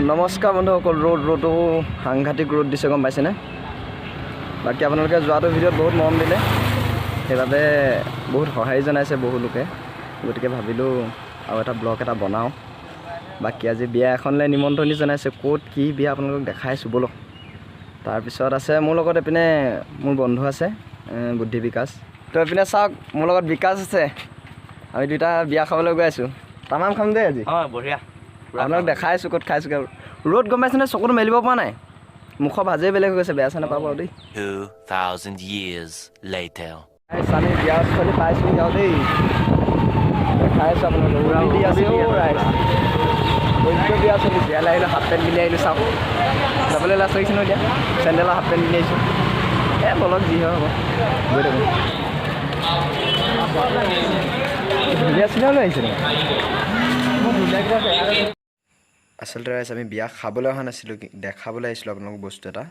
নমস্কাৰ বন্ধুসকল। ৰ'দো সাংঘাতিক ৰ'দ দিছে, গম পাইছেনে? বাকী আপোনালোকে যোৱাটো ভিডিঅ'ত বহুত মৰম দিলে, সেইবাবে বহুত সঁহাৰি জনাইছে বহু লোকে। গতিকে ভাবিলোঁ আৰু এটা ব্লগ এটা বনাওঁ। বাকী আজি বিয়া এখনলৈ নিমন্ত্ৰণি জনাইছে। ক'ত কি বিয়া আপোনালোকক দেখাইছোঁ, ব'লক। তাৰপিছত আছে মোৰ লগত এইপিনে মোৰ বন্ধু আছে, বুদ্ধি বিকাশ। তো এইপিনে চাওক, মোৰ লগত বিকাশ আছে। আমি দুইটা বিয়া খাবলৈ গৈ আছোঁ। তামাম খাম দেই আজি। অঁ, বঢ়িয়া। আপোনাক দেখাই আছোঁ ক'ত খাইছোঁ। ৰ'দ, গম পাইছেনে? চকুটো মেলিব পৰা নাই, মুখৰ ভাজেই বেলেগ হৈ গৈছে। বেয়া চেয়া নাপাব আৰু দেই। 2,000 years later. ৰাইজ, আমি বিয়াস্থলী পাইছোঁ আৰু দেই। দেখাই আছোঁ আপোনালোকক। উৰি দি আছে অ' ৰাইজ, বৈদ্য বিয়া চলিছে। বিয়ালৈ আহিলোঁ, হাফ পেণ্ট পিন্ধি আহিলোঁ। চাওক, যাবলৈ লাজ লাগিছে ন এতিয়া। চেণ্ডেলৰ হাফ পেণ্ট পিন্ধি আহিছোঁ। এই বলক, যি হয় হ'ব, গৈ থাকোঁ। ধুনীয়া চিনেমা লৈ আহিছে। আচলতে ৰাইজ, আমি বিয়া খাবলৈ অহা নাছিলোঁ, দেখাবলৈ আহিছিলোঁ আপোনালোকক বস্তু এটা।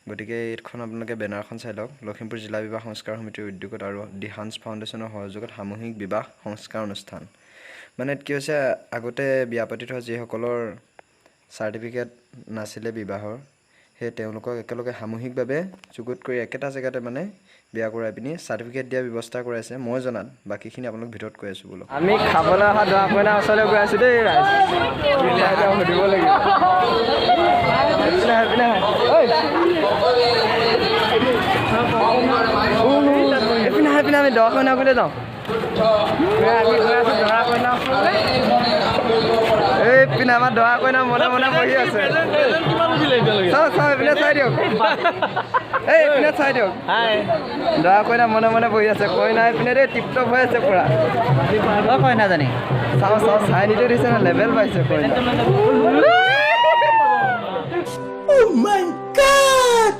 গতিকে এইখন আপোনালোকে বেনাৰখন চাই লওক। লখিমপুৰ জিলা বিবাহ সংস্কাৰ সমিতিৰ উদ্যোগত আৰু দি হান্স ফাউণ্ডেশ্যনৰ সহযোগত সামূহিক বিবাহ সংস্কাৰ অনুষ্ঠান। মানে কি হৈছে, আগতে বিয়া পাতি থোৱা যিসকলৰ চাৰ্টিফিকেট নাছিলে বিবাহৰ, সেই তেওঁলোকক একেলগে সামূহিকভাৱে যুগুত কৰি একেটা জেগাতে মানে বিয়া কৰাই পিনি চাৰ্টিফিকেট দিয়াৰ ব্যৱস্থা কৰাইছে। মই জনাত বাকীখিনি আপোনালোক ভিতৰত কৈ আছোঁ, বোলো। আমি খাবলৈ অহা দৰা কইনাৰ ওচৰলৈ গৈ আছোঁ দেই ৰাইজ। কি খাই এতিয়া সুধিব লাগিব। এইপিনে আহ, এইপিনে আহ। ঐ। এইপিনে আহ, এইপিনে। আমি দৰা কইনা গুৰিলৈ যাওঁ। আমি গৈ আছোঁ দৰা কইনা ওচৰলৈ। এইপিনে আমাৰ দৰা কইনা মনে মনে বহি আছে। চাওঁ চাওঁ, এইপিনে চাই দিয়ক। এই এইপিনে চাই দিয়ক। হাই। দৰা কইনা মনে মনে বহি আছে। কইনা এইপিনে দেই, টিপ টপ হৈ আছে পুৰা। অ কইনা জানি। চাওঁ চাওঁ, চাই নিদিয়ে দিছে না, লেভেল পাইছে কইনা। Oh my God!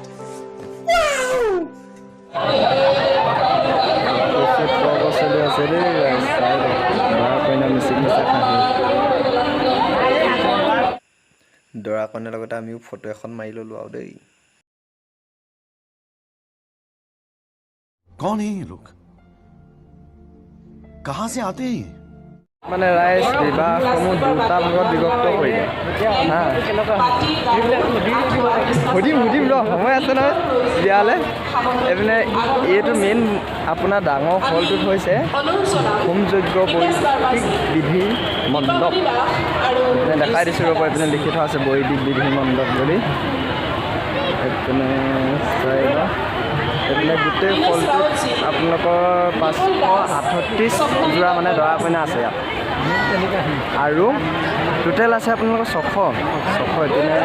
Wow! তৰ্ক চলি আছে দেই ৰাইজ, চাই লওক। দৰা কইনা মিচিক মিচিক হাঁহি। দৰা কইনাৰ লগতে আমিও ফটো এখন মাৰি ল'লোঁ আৰু দেই। कौन है ये लोग? कहां से आते हैं ये? মানে ৰাইজ, বিবাহসমূহ দুটা ভাগত বিভক্ত কৰিলে। হা, সুধিম সুধিম ৰ, সময় আছে নহয় বিয়ালৈ। এইপিনে এইটো মেইন আপোনাৰ ডাঙৰ হলটোত হৈছে হোম যজ্ঞ বৈদিক বিধিৰ মণ্ডপ। এইপিনে দেখাই দিছোঁ, ৰ'ব। এইপিনে লিখি থোৱা আছে বৈদিক বিধি মণ্ডপ বুলি। এইপিনে চাই লওক। এইপিনে গোটেই হলটোত আপোনালোকৰ 538 যোৰা মানে দৰা কইনা আছে ইয়াত আৰু টোটেল আছে আপোনালোকৰ 600 600। এইপিনে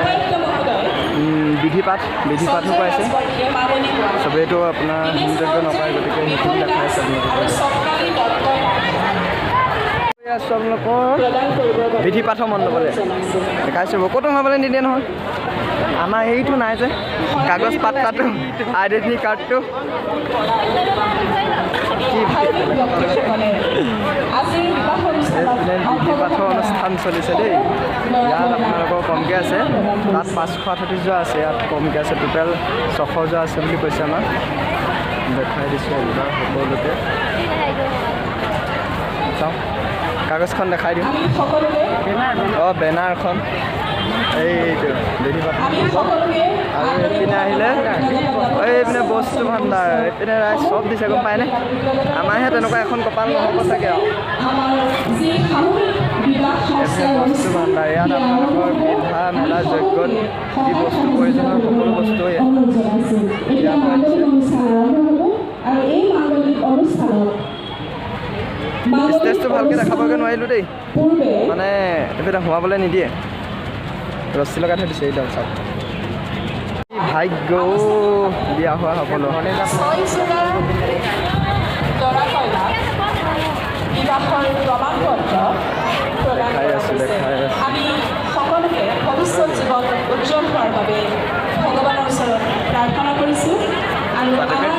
বিধি পাঠো পাইছে। চবেইতো আপোনাৰ হোম যজ্ঞ নকৰে, গতিকে সেইখিনি দেখাই আছে আপোনালোকক। আছোঁ আপোনালোকৰ বিধি পাঠৰ মণ্ডপলৈ, দেখাইছোঁ। ক'তো সোমাবলৈ নিদিয়ে নহয়। আমাৰ হেৰিটো নাই যে, কাগজ পাত্তাটো, আইডেণ্টিটি কাৰ্ডটো কি। এইপিনে বিধি পাঠৰ অনুষ্ঠান চলিছে দেই। ইয়াত আপোনালোকৰ কমকৈ আছে। তাত 538 যোৰা আছে, ইয়াত কমকৈ আছে। টোটেল 600 যোৰা আছে বুলি কৈছে আমাক। দেখাই দিছোঁ একবাৰ সকলোকে। চাওঁ, কাগজখন দেখাই দিওঁ। অঁ, বেনাৰখন এইটো বিধি পাঠ। আৰু এইপিনে আহিলে এইপিনে বস্তু ভাণ্ডাৰ। এইপিনে ৰাইজ চব দিছে, গম পায়নে? আমাৰহে তেনেকুৱা এখন কপাল নহ'ব চাগে আৰু। এইপিনে বস্তু ভাণ্ডাৰ। ইয়াত আপোনালোকৰ পিন্ধা মেলা যজ্ঞত যি বস্তু প্ৰয়োজন হয়, সকলো বস্তু ইয়াৰ পৰা দিছে। ষ্টেজটো ভালকৈ দেখাবগৈ নোৱাৰিলোঁ দেই। মানে এইপিনে সোমাবলৈ নিদিয়ে, ৰছী লগাই থৈ দিছে। এইডাল চাওক। কি ভাগ্য অ', বিয়া হোৱা সকলো। ছয়যোৰা দৰা কইনাক বিবাহৰ প্ৰমাণ পত্ৰ প্ৰদান দেখাই কৰা আছোঁ, হৈছে। দেখাই আছোঁ। আমি সকলোকে ভৱিষ্যত জীৱন উজ্জ্বল হোৱাৰ বাবে ভগৱানৰ ওচৰত প্ৰাৰ্থনা কৰিছোঁ আৰু আমাৰ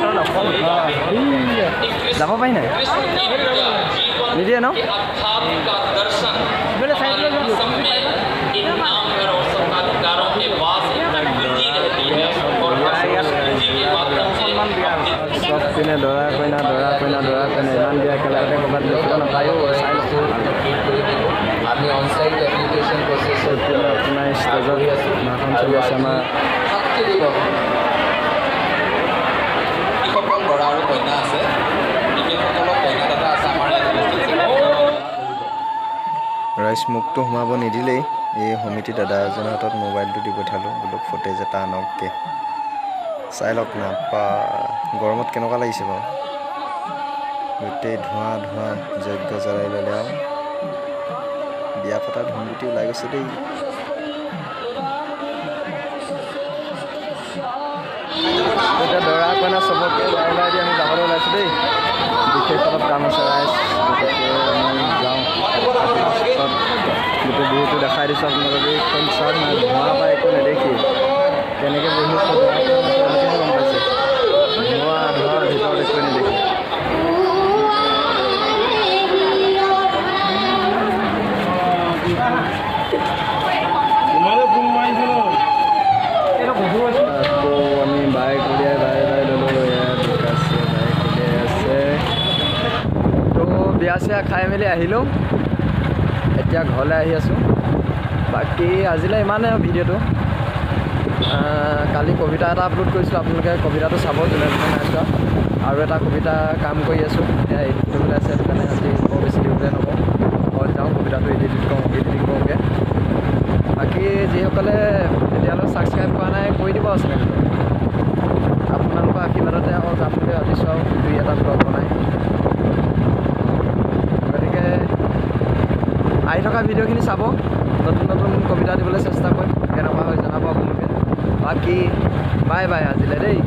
যাব পাৰি নাই? নিদিয়ে ন? इन नामघर और सत्ताधिकारों के पास प्रकृति रहती है और प्रकृति के माध्यम से अपने চব পিনে দৰা কইনা, দৰা কইনা, দৰা কইনা। ইমান বিয়া একেলগতে ক'ৰবাত দেখিব নাপায়ো। চাই লওক। আমি অনসাইট এপ্লিকেশন প্ৰসেস এইপিনে আপোনাৰ ষ্টেজত ভাষণ চলি আছে আমাৰ। যিসকল দৰা আৰু কইনা আছে, তেখেতসকলক, কইনা দাদা আছে আমাৰ ইয়াত উপস্থিত। ৰাইজ, মোকতো সোমাব নিদিলেই। এই সমিতি দাদা এজনৰ হাতত মোবাইলটো দি পঠিয়ালোঁ, বোলো ফুটেজ এটা আনকগৈ। চাই লওক না বা, গৰমত কেনেকুৱা লাগিছে বাৰু। গোটেই ধোঁৱা ধোঁৱা, যজ্ঞ জ্বলাই ল'লে আৰু বিয়া পতা ধুমগুটি ওলাই গৈছে দেই। এতিয়া দৰা কইনা চবকে ওলাই ওলাই দি আমি যাবলৈ ওলাইছোঁ দেই। বিশেষ অলপ কাম আছে ৰাইজ, গতিকে আমি যাওঁ। লাষ্টত গোটেই বিহুটো দেখাই দিছোঁ আপোনালোকে। এইখন চাওক না, ধোঁৱা পাই একো নেদেখি কেনেকৈ বহি আছে দৰা কইনা, তেওঁলোকেহে গম পাইছে। ধোঁৱা ধোঁৱাৰ ভিতৰত একোৱে নেদেখি। আকৌ আমি বাইক উলিয়াই বাই বাই ল'লোঁ। এয়া বিকাশে বাইক উলিয়াই আছে। তো বিয়া চিয়া খাই মেলি আহিলোঁ, এতিয়া ঘৰলৈ আহি আছোঁ। বাকী আজিলৈ ইমানেই আৰু ভিডিঅ'টো। কালি কবিতা এটা আপলোড কৰিছিলোঁ, আপোনালোকে কবিতাটো চাব যোনে যোনে নাই চোৱা। আৰু এটা কবিতা কাম কৰি আছোঁ, এতিয়া এডিট কৰিবলৈ আছে, সেইটো কাৰণে আজি বৰ বেছি দিবলৈ নকওঁ। ঘৰত যাওঁ, কবিতাটো এডিট কৰোঁ, এডিটিং কৰোঁগৈ। বাকী যিসকলে এতিয়ালৈ ছাবস্ক্ৰাইব কৰা নাই, কৰি দিব চেনেলটো। আপোনালোকৰ আশীৰ্বাদতে আকৌ যাম বুলি ভাবিছোঁ আৰু দুই এটা ব্লগ বনাই। গতিকে আহি থকা ভিডিঅ'খিনি চাব, নতুন নতুন কবিতা দিবলৈ চেষ্টা কৰিম। কেনেকুৱা হয় জনাব আপোনালোকে। বাকী বাই বাই আজিলৈ দেই।